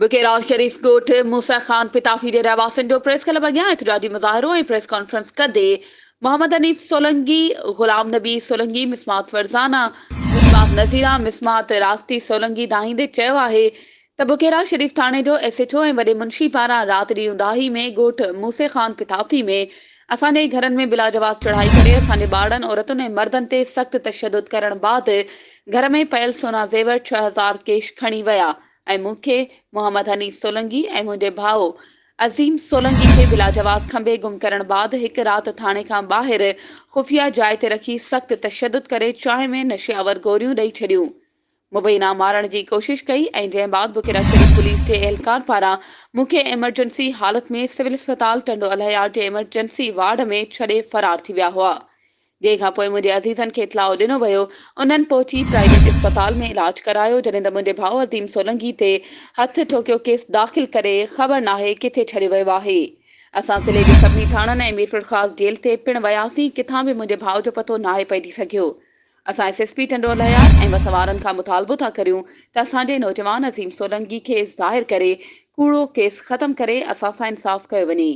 بڪيرا شريف ڳوٺ موسيٰ خان پتافي جي رهواسين جو پريس ڪلب اڳيان احتجاجي مظاهرو ۽ پريس ڪانفرنس ڪندي محمد حنيف سولنگي، غلام نبي سولنگي، مسمات فرزانه، مسمات نظيره، مسمات راستي سولنگي دانهيندي چيو آهي ته بڪيرا شريف ٿاڻي جو ايس ايڇ او ۽ وڏي منشي پاران رات جي اونداهي ۾ ڳوٺ موسي خان پتافي ۾ اسان جي گهرن ۾ بلاجواز چڙهائي ڪري اسان جي ٻارڙن، عورتن ۽ مردن تي سخت تشدد ڪرڻ بعد گهر ۾ پيل سونا زيور 6000 ڪيش کڻي ويا ۽ مون کي، محمد حنيف سولنگي ۽ منهنجي ڀاء عظيم سولنگي کي بلاجواز کنڀي گم ڪرڻ بعد هڪ رات ٿاڻي کان ٻاهر خفيه جاء تي رکي سخت تشدد ڪري چانهه ۾ نشي آور گوريون ڏئي ڇڏيون. مبينا مارڻ جي ڪوشش ڪئي ۽ جنهن بعد بڪيرا شريف پوليس جي اهلڪار پاران مون کي ايمرجنسي حالت ۾ سول اسپتال ٽنڊو الهيار جي ايمرجنسي وارڊ ۾ ڇڏي فرار ٿي ويا هئا. جنهن کان پوء منهنجي عزيزن کي اطلاع ڏنو ويو، انهن پهچي پرائيويٽ اسپتال ۾ علاج ڪرايو، جڏهن ته منهنجي ڀاء عظيم سولنگي تي هٿ ٺوڪيو ڪيس داخل ڪري خبر ناهي ڪٿي ڇڏيو ويو آهي. اسان ضلعي جي سڀني ٿاڻن ۽ ميرپورخاص جيل تي پڻ وياسين، ڪٿان به منهنجي ڀاء جو پتو ناهي پئجي سگهيو. اسان S S P Tando Allahyar ۽ وس وارن کان مطالبو ٿا ڪريون ته اسان جي نوجوان عظيم سولنگي کي ظاهر ڪري ڪوڙو ڪيس ختم ڪري اسان سان انصاف ڪيو وڃي.